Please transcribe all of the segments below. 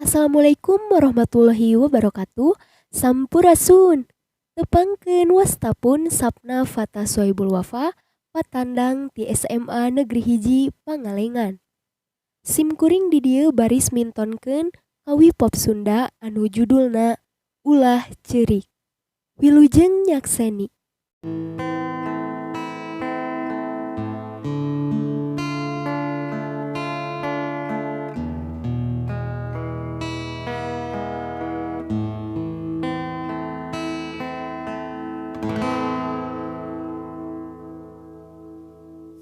Assalamualaikum warahmatullahi wabarakatuh. Sampurasun. Tepangkeun wasta pun Sapna Fata Sohibul Wafa, patandang ti SMA Negeri 1 Pangalengan. Sim kuring di dieu baris mintonkeun kawih pop Sunda anu judulna Ulah Ceurik. Wilujeng nyakseni.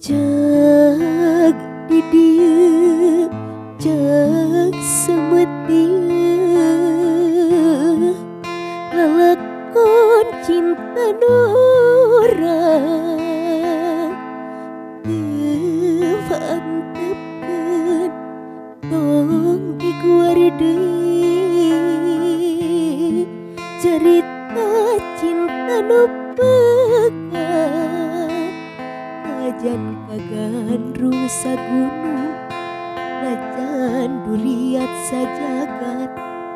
Cek di dieu, cek semet dieu, lalakon cinta urang teu paantepkeun, tong diguar deui carita cinta nu pegat. Najan kagandrung sagunung, najan duriat sajagat,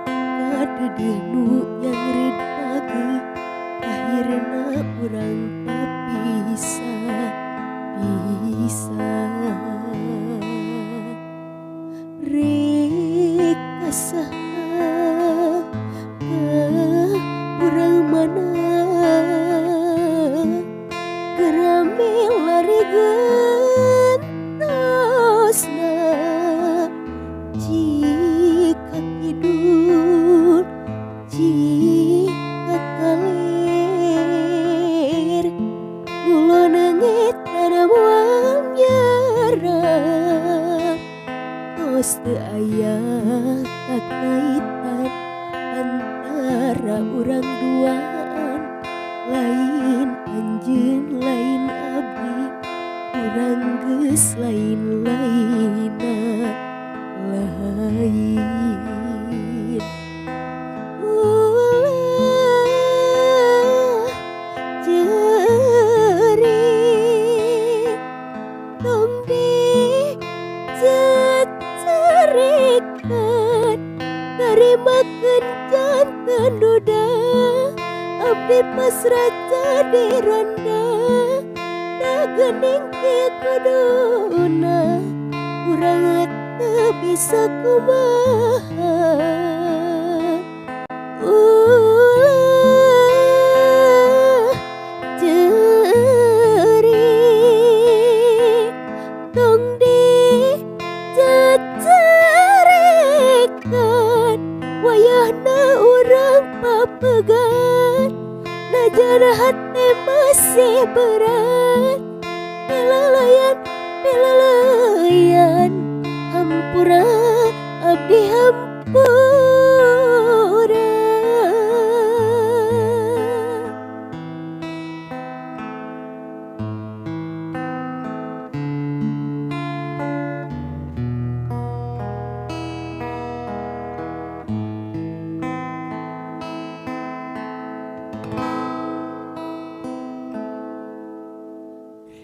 kadeudeuh nu nyangreud pageuh, akhirna urang tapisah pisah. Rek ka saha ka urang mana, gerame lari gentosna, jika kidul jika kaler, kulon ngetan moal nyarap, tos teu aya kakaitan antara urang duaan, lain anjeun lain abdi, urang geus lain-lainna lain. Ulah ceurik, tong dicacarekan, tarimakeun janten duda, abdi pasrah jadi ronda, da geuning kieu kuduna, urang teu bisa kumaha. Ulah ceurik, tong dicacarekan, wayahna urang papegat, najan hate masih berat, pilalayan pilalayan, hampura abdi hampura.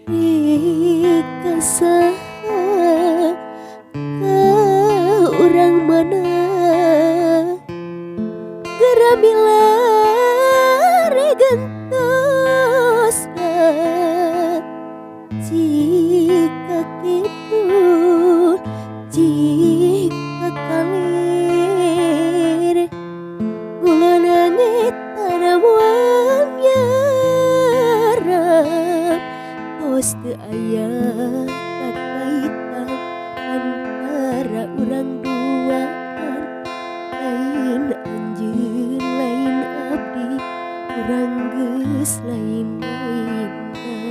Rek ka saha ka urang mana, gerami lari gentosna, jika kidul jika kaler, kulon ngetan moal nyarap, tos teu aya kakaitan antara urang duaan, lain anjeun lain abdi, urang geus lain-lainna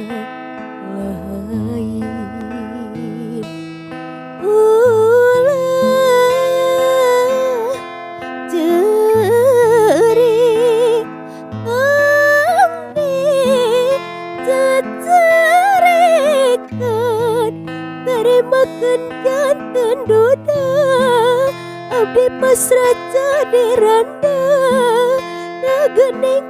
lain. Ulah ceurik, tong dicacarekan, tarimakeun janten duda, abdi pasrah jadi randa, da geuning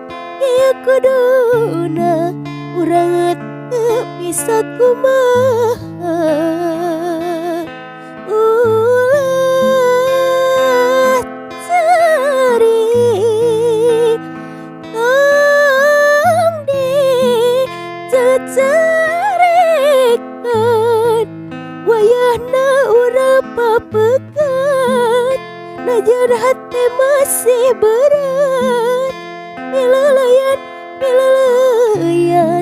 kieu kuduna, urang teu bisa kumaha. Ulah Carekan wayahna urang papegat, najan hate masih berat. Milalayan, milalayan.